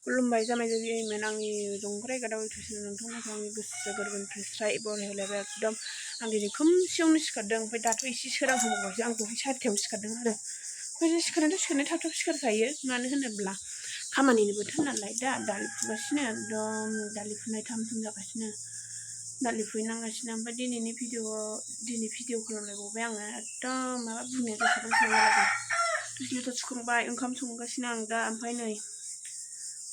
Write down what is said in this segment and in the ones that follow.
खुलुमबाय जामाय जाबिमोन आंनि जंफ्राय गादाव इउटुबचेनेल नोंथांमोनखौ आंनि गोसो गोरबोनिफ्राय स्राय बरायलायबाय एकदम आं दिनै खोमसियावनो सिखारदों ओमफ्राय दाथ' एसे सोरांहांबावबायसो आं दहाय 4टायाव सिखारदों आरो ओमफ्राय सिखारनाय थाब सिखारखायो मानो होनोब्ला खामानिनि बोथोर नालाय दा दालि फुगासिनो एकदम दालि फुनाय थाम जागासिनो दालि फुनांगासिनो ओमफ्राय दिनै भिडिअ खालामलायबावबाय आङो एकदम माबा बुंनाया गोसोखौ सोलायलायदों थुस्लिथ' सुखांबाय ओंखाम संगासिनो आं दा ओमफ्राय नै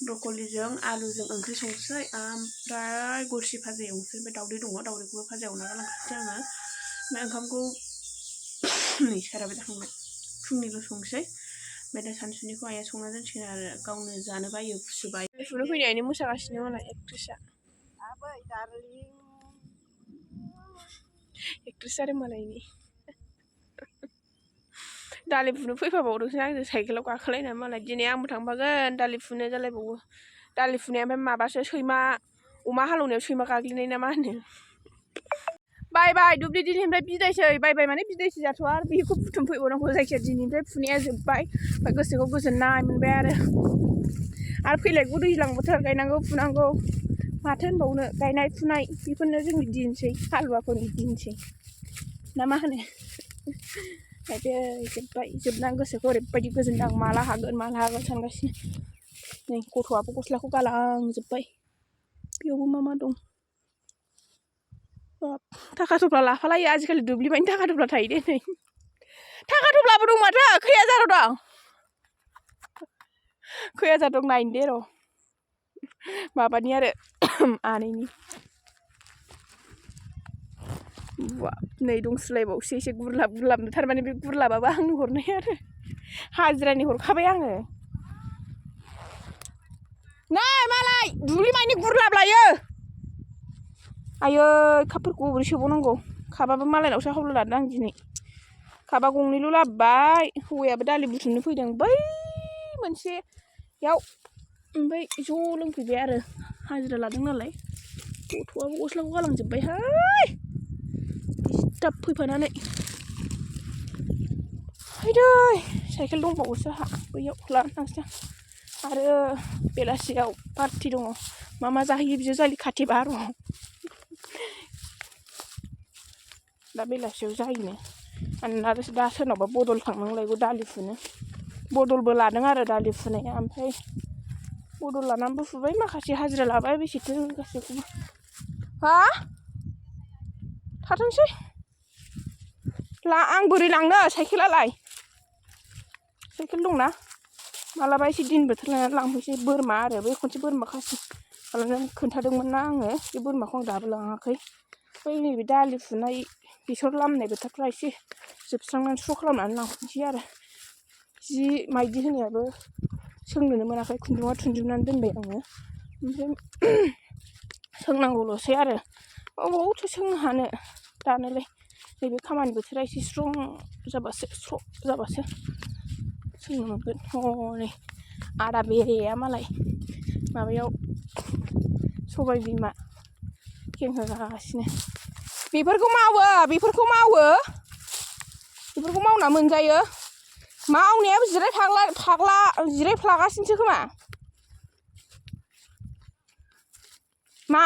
ब्रकलिजों आलुजों ओंख्रि संसै ओमफ्राय गरसि भाजा एवनोसै ओमफ्राय दावदै दङ दावदैखौबो भाजा एवना गालांखासै आङो ओमफ्राय ओंखामखौ नै साराबाय जाखांबाय फुंनिल' संसै ओमफ्राय दा सानसुनिखौ आइया संना दोनसिगोन आरो गावनो जानो बायो फुसुबाय फुनो फैनायनि मोसागासिनो मालाय एक्ट्रेस जादों मालायनि दालि फुनो फैफाबावदोंसो आंजों साइकेलाव गाखोलायना मालाय दिनै आंबो थांफागोन दालि फुनो जालायबावो दालि फुनाया ओमफ्राय माबासो सैमा अमा हालौनायाव सैमा गाग्लिनाय ना मा होनो बाय दुब्लि दिननिफ्राय बिदायसै बाय माने बिदायसै जाथ'आ आरो बेखौ बुथुम फैबावनांगौ जायखिया दिननिफ्राय फुनाया जोब्बाय ओमफ्राय गोसोखौ गोजोननाय मोनबाय आरो फैलायगौ दैज्लां बोथोर गायनांगौ फुनांगौ माथो होनबावनो गायनाय फुनाय बेफोरनो जोंनि दिनसै हालुवाफोरनि दिनसै ना मा होनो जोब्बाय जोबनानै गोसोखौ ओरैबायदि गोजोनदों आं माला हागोन सानगासिनो नै गथ'आबो गस्लाखौ गालांजोब्बाय बेयावबो मा दं थाखा थफ्ला लाफालायो आजिखालि दुब्लिबायनो थाखा थफ्ला थायो दे नै थाखा थफ्लाबो दं माथो खैहाजाराव दं खैहाजार दं नायनो दे र' माबानि आरो आनैनि नै दंस्रालायबावसो एसे गुरलाबनो थारमाने बे गुरलाबाबो आंनो हरनाय आरो हाजिरानि हरखाबाय आङो नै मालाय दुब्लि मानि गुरलाब लायो आयै कापफोरखौ बोरै सोबावनांगौ कापाबो मालायनावसो हावला लादों आं दिनै कापा गंनैल' लाबोबाय हौवायाबो दालि बुथुमनो फैदों बै मोनसेयाव ओमफ्राय ज' लोंफैबाय आरो हाजिरा लादों नालाय गथ'आबो गस्लाखौ गालांजोब्बायहाय दिसटार्ब फैफानानै फैदै साइकेल दंबावोसो आंहा बैयाव लानानै थांसै आरो बेलासियाव पार्टि दङ मा जाहैयो बिजावजालि खाथि बार' दा बेलासियाव जायोनो आरो दा सोरनावबा बदल थांनांलायगौ दालि फुनो बदलबो लादों आरो दालि फुनाया ओमफ्राय बदल लानानैबो फुबाय माखासे हाजिरा लाबाय बेसेथो गासैखौबो हा थाथोंसै आं बोरै लांनो साइकेलालाय साइकेल दंना मालाबा एसे दिन बोथोर लानानै लांफैसै बोरमा आरो बै खनसे बोरमा खासि खालामनानै खोन्थादोंमोन ना आङो बे बोरमाखौ आं दाबो लाङाखै बै नैबे दालि फुनाय बेसर लामनाय बोथोरफ्रा एसे जोबस्रांनानै स्र' खालामनानै लांफैनोसै आरो जि माइदि होनायाबो सोंनोनो मोनाखै खुन्दुङा थुनजोबनानै दोनबाय आङो ओमफ्राय सोंनांगौल'सै आरो अबावथो सोंनो हानो दानोलाय नैबे खामानि बोथोरा एसे स्र' जाबासो सोंनो मोनगोन हनै आदा बेरेया मालाय माबायाव सबाय बिमा खेंहोगासिनो बेफोरखौ मावना मोनजायो मावनायाबो जिरायफ्लागासिनोसो खोमा मा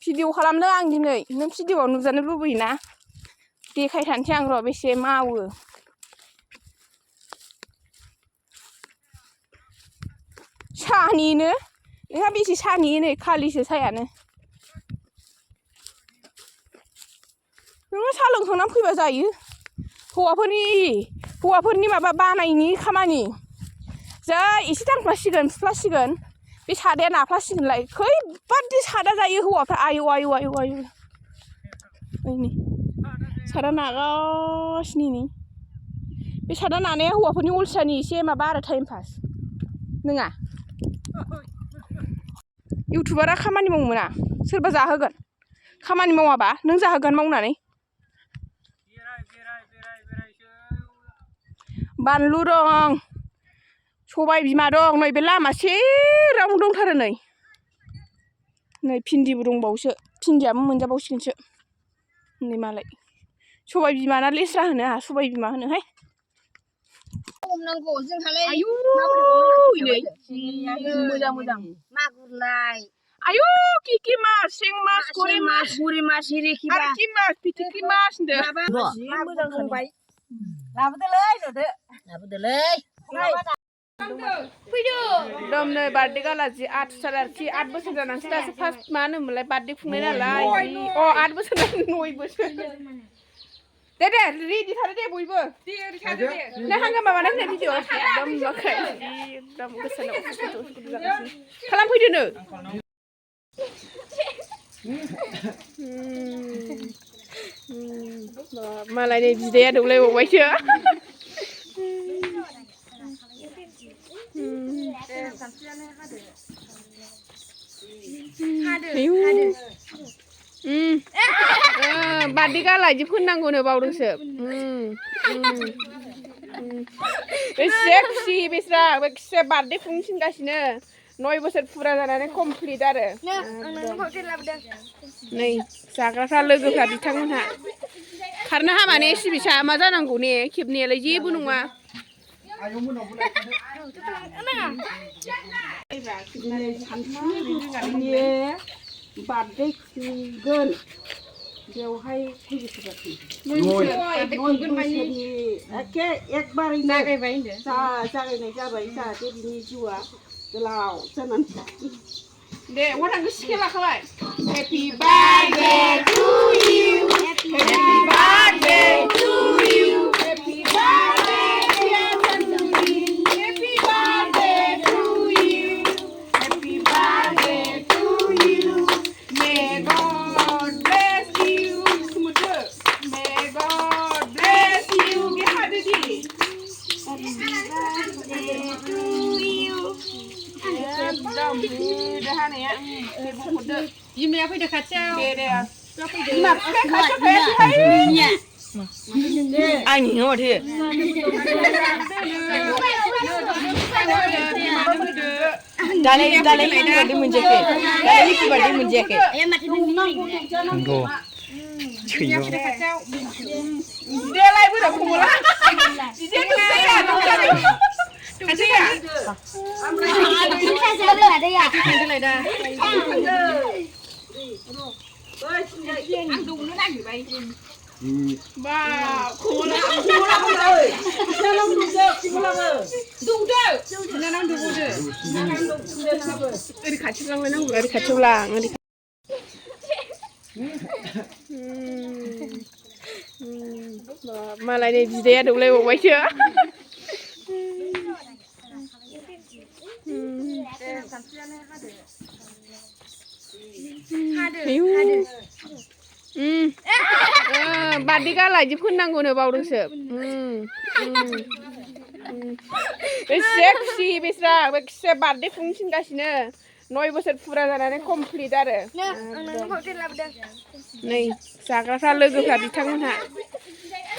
भिडिअ खालामदों आं दिनै नों भिडिअआव नुजानो लुबैयोना देखायखानोसै आं र' बेसे मावो सानिनो नोंहा बेसे सानि नै खालिसो सायानो नोङो साहा लोंखांनानै फैबा जायो हौवाफोरनि माबा बानायनि खामानि जै एसे दांफ्लासिगोन फुफ्लासिगोन बे सादाया नाफ्लासिगोनलाय खैबादि सादा जायो हौवाफ्रा आयौ ओइनै सादा नागासिनो नै बे सादा नानाया हौवाफोरनि अलसियानि एसे माबा आरो टाइम पास नङा इउटुबारा खामानि मावनो मोना सोरबा जाहोगोन खामानि मावाबा नों जाहोगोन मावनानै बानलु दं सबाय बिमा दं नै बे लामा सेरावनो दंथारो नै भिन्दिबो दंबावोसो भिन्दियाबो मोनजाबावसिगोनसो नै मालाय सबाय बिमा ना लेस्रा होनो आंहा सबाय बिमा होनोहाय हमनांगौ जोंहालाय आयु मोजां मागुरलाय आयु कि मास सें मास गरे मास गुरि मास हिरिखि आरो कि मास फिथिख्रि मास होनदो मोजां दंबाय लाबोदोलै एकदम नै बार्थडे गाला जि 8 बोसोर जानानैसो दासो फार्स्ट मा होनोमोनलाय बार्थडे खुंनाय नालाय 8 बोसोर 9 बोसोर दे रेडि थादो दे बयबो ना हांगा माबाना होनाय भिडिअ एकदम नुवाखै एकदम गोसोआव उसुखुथु जागासिनो खालामफैदोनो मालाय नै बिदाया दौलायबावबायसो बार्थडे गाला इदि फोननांगौनो बावदोंसो बेसे खुसि बेस्रा बेसे बार्थडे खुंसिनगासिनो 9 बोसोर फुरा जानानै कमप्लिट आरो नै जाग्राफ्रा लोगोफ्रा बिथांमोनहा खारनो हामा ने सिबिसा मा जानांगौ ने खेबनायालाय जेबो नङा बार्थडे खुंगोन बेवहाय एकबारैनो जागायनाय जाबाय जाहाथे बिनि जिउआ गोलाव जानानै दे अरांखौ सिखे लाखाबाय happy birthday to you happy birthday to you happy birthday dear सन्जुनि happy birthday to you happy birthday to you may God bless you सुमुदो मे गॉड ब्लेस यू गेहादि हेपि बार्थडे टु इउ एकदम देहानाया बिमाया फैदो खाथियाव दे बिमा खाथियाव फैयाखै आंनि माथो दालाय बार्थडे मोनजायाखै दालाय बार्थडे मोनजायाखै नंगौ देलाय बोरा खमला दिजे खाथिया मालाय नै बिदाया दौलायबावबायसो बार्थडे गाला इदि फोननांगौनो बावदोंसो बेसे खुसि बेस्रा बेसे बार्थडे खुंसिनगासिनो 9 बोसोर फुरा जानानै कमप्लिट आरो नै जाग्राफ्रा लोगोफ्रा बिथांमोनहा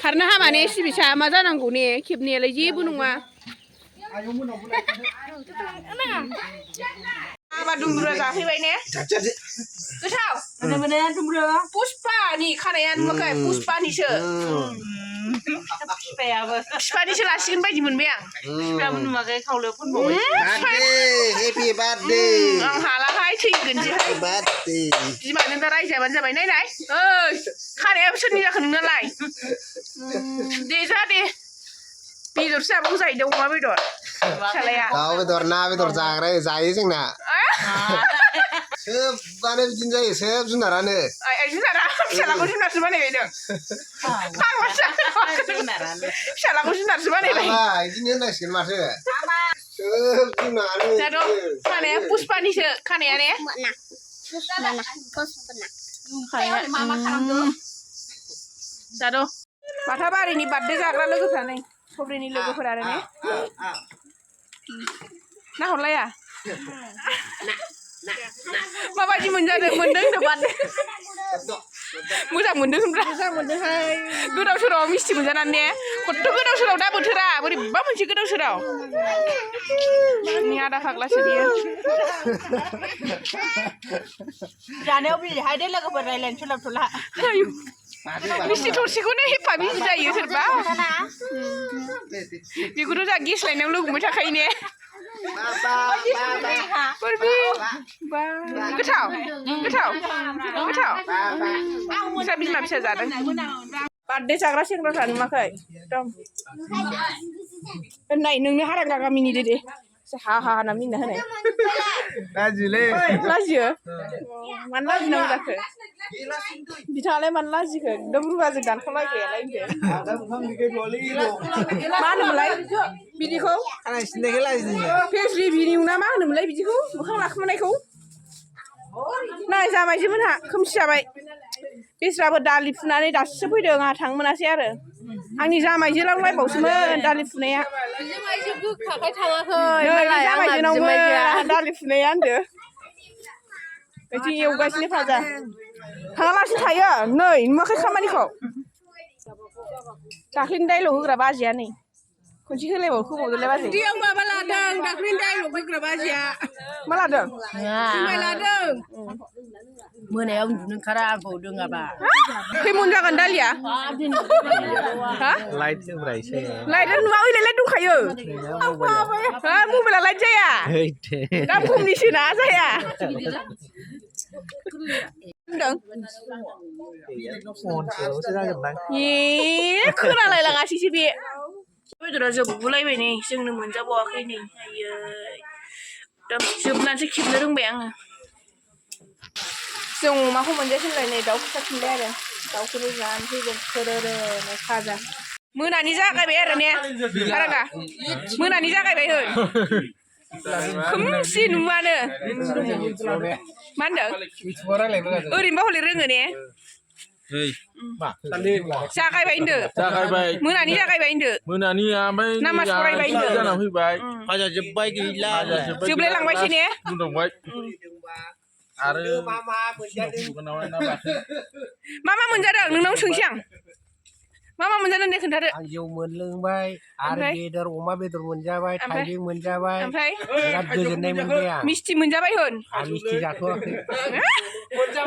खारनो हामा ने सिबिसा मा जानांगौ ने खेबनायालाय जेबो नङा आबा दुमब्रुआ जाफैबाय ने गोथाव पुष्पानि खानाया नुवाखै पुष्पानिसो पुष्पानिसो लासिगोन बायदि मोनबाय आं पुष्पायाबो नुवाखै खावलायाव फुनबावबाय हेपि बार्थडे आं हालाहाय थैगोनसैहाय बिमाजों दा रायजाबानो जाबाय नायनाय ओइ खानाया सोरनि जाखो नोंनालाय दे जा दे बेदरसो जाबावो जाहैदों अमा बेदर फिसालाया दाउ बेदर ना बेदर जायो जोंना सोबानो बिदिनो जायो सोब जुनारानो जुनारा फिसालाखौ जुनारसो बानायबाय फिसालाखौ जुनारसो बानायबाय बिदिनो होननांसिगोन माथो सोब जुनारानो खानाया पुष्पानिसो खानाया ने जाद' बाथाबारिनि बार्थडे जाग्रा लोगोफ्रा नै सब्रिनि लोगोफोर आरो ने ना हरलाया माबायदि मोनजादों मोनदों होनदों बार्थडे मोजां मोनदों होनब्ला मोजां मोनदोंहाय गोदाव सोराव मिस्थि मोनजानानै ने खथ्थ' गोदाव सोराव दा बोथोरा बोरैबा मोनसे गोदाव सोराव नि आदा फाग्लासो बियो जानायाव बिदिहाय दे लोगोफोर रायलायनो सोलाबथ'ला मिस्टि थरसेखौनो हेफा बिदि जायो सोरबा बेखौथ' जा गेस लायनायाव लुगुबाय थाखायो ने बरबि बा गोथाव फिसा बिमा फिसा जादों बार्थडे जाग्रा सेंग्राफ्रा नुवाखै एकदम नाय नोंनो हाराग्रा गामिनि दे हा हा होनना मिनिना होनाय लाजियो मानो लाजिनांगौ जाखो बिथाङालाय मानो लाजिखो एकदम रुवाजों दानखावलायग्रायालाय मा होनोमोनलाय बिदिखौ फेसलि बिनिउ ना मा होनोमोनलाय बिदिखौ मोखां लाखोमानायखौ नाय जामायजोमोनहा खोमसि जाबाय बेस्राबो दालि फुनानै दासो फैदों आंहा थांनो मोनासै आरो आंनि जामायजो लांलायबावसोमोन दालि फुनाया बिजोमायजो गोखाखाय थाङाखै जामायजोनावमोन दालि फुनाया होनदो बिथिं एवगासिनो फाजा थाङालासिनो थायो नै नुवाखै खामानिखौ दाख्लैनि डाइलग होग्रा बाजैया नै खनसे होबावदोलाय बाजै आं माबा लादों दाख्लैनि डाइलग होग्रा बाजैया मा लादों जुमाय लादों मोनायाव उन्दुनो ओंखारा आंखौ दोङाबा खैमन जागोन दालिया हा लाइट जोंब्रा एसे लाइटआ नुवा ओइलाय दंखायो हा मबाइला लाइट जाया दा खमनिसो ना जाया खोनालाय लाङासैसो बे बेदरा जोबगुलायबाय नै जोंनो मोनजाबावाखै नै आयै एकदम जोबनानैसो खेबनो रोंबाय आङो जों अमाखौ मोनजासिनबाय नै दाउ फिसाफिनबाय आरो दाउखौनो जानो फैगोन खोरोरो खाजा मोनानि जागायबाय आरो ने आरागा मोनानि जागायबाय होन खोमसि नुवानो मा होनदों ओरैनोबा हले रोङो ने जागायबाय होनदो मोनानि जागायबाय होनदो मोनानि ओमफ्राय नामाज फरायबाय होनदो जाना फैबाय फाजा जोब्बाय गैला जोबलाय लांबायसो ने बुंदोंबाय आरो मा मोनजादों नोंनाव सोंसै आं मा मोनजादों दे खोन्थादो आं जौ मोनलोंबाय आरो बेदर अमा बेदर मोनजाबाय थाइबें मोनजाबाय ओमफ्राय बिराद गोजोननाय मोनबाय आं मिस्थि मोनजाबाय होन आं मिस्थि जाथ'वाखै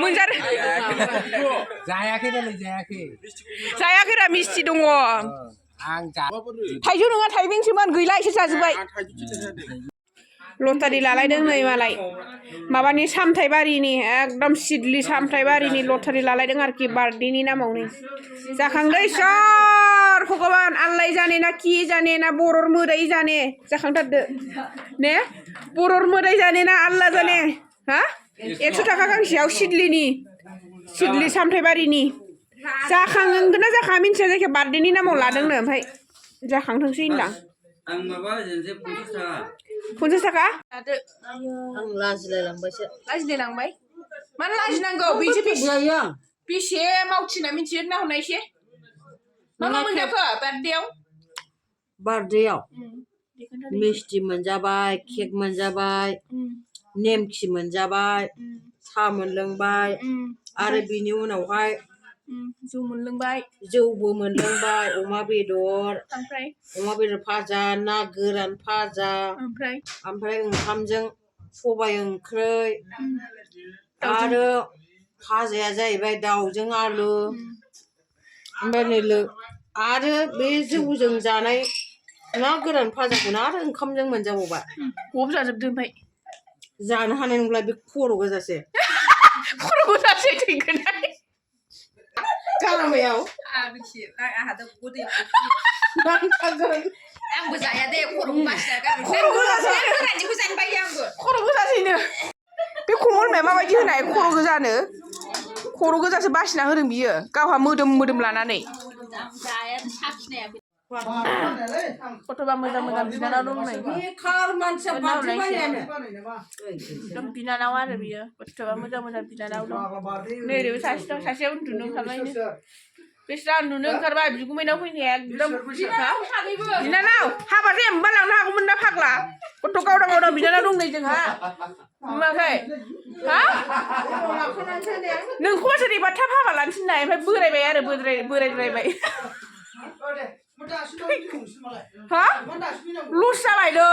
मोनजादों जायाखैरा मिस्थि दङ आं जा थाइजौ नङा थाइबेंसोमोन गैला एसे जाजोब्बाय लटारि लालायदों नै मालाय माबानि सामथाइबारिनि एकदम सिदलि सामथाइबारिनि लटारि लालायदों आरोखि बार्थडेनि नामावनो जाखांदो इसोर भगबान आल्लाय जाने ना कि जाने ना बरर मोदाय जाने जाखांथारदो ने बरर मोदाय जाने ना आल्ला जाने हा 100 थाखा गांसेयाव सिदलि सामथाइबारिनि जाखांगोन ना जाखाङा मिन्थिया जायखिया बार्थडेनि नामाव लादोंनो ओमफ्राय जाखांथोंसै होनदां आं माबा होजोनसै 50 थाखा आं लाजिलायलांबायसो लाजिलायलांबाय मानो लाजिनांगौ बेसो बेसे मावथिना मिथियो ना हरनाय एसे मा मोनजाखो बार्थडेयाव मिस्थि मोनजाबाय केक मोनजाबाय नेमखि मोनजाबाय साहा मोनलोंबाय आरो बिनि उनावहाय जौबो मोनलोंबाय अमा बेदर भाजा ना गोरान भाजा ओमफ्राय ओंखामजों सबाय ओंख्रै आरो भाजाया जाहैबाय दाउजों आलु ओमफ्राय आरो बे जौजों जानाय ना गोरान भाजाखौनो आरो ओंखामजों मोनजाबावबाय गब जाजोबदो ओमफ्राय जानो हानाय नंला बे खर' गोजासे थैगोन गारामायाव आंबो जाया दे खर'खौ बासिना खर' गोजासैनो बे खमलमाया माबायदि होनाय खर' गोजानो खर' गोजासो बासिना होदों बियो गावहा मोदोम लानानै गथ'बा मोजां बिनानाव दं नै एकदम बिनानाव आरो बियो गथ'बा मोजां बिनानाव दं नै ओरैबो सासे दं सासेया उन्दुनो ओंखारबायनो बेस्रा उन्दुनो ओंखारबाय बिगुमैनाव फैनाया एकदम बिनानाव हाबा जाया होमबा लांनो हागौमोन ना फाग्ला गथ' गावदां बिनानाव दं नै जोंहा नुवाखै हा नोंखौबा सोरैबा थाब हाबा लानो थिननाय ओमफ्राय बोरायबाय आरो बोरायद्रायबाय हा लस जाबाय नै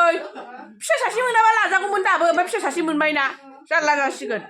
फिसा सासे मोनाबा लाजागौमोन दाबो ओमफ्राय फिसा सासे मोनबायना जारला जासिगोन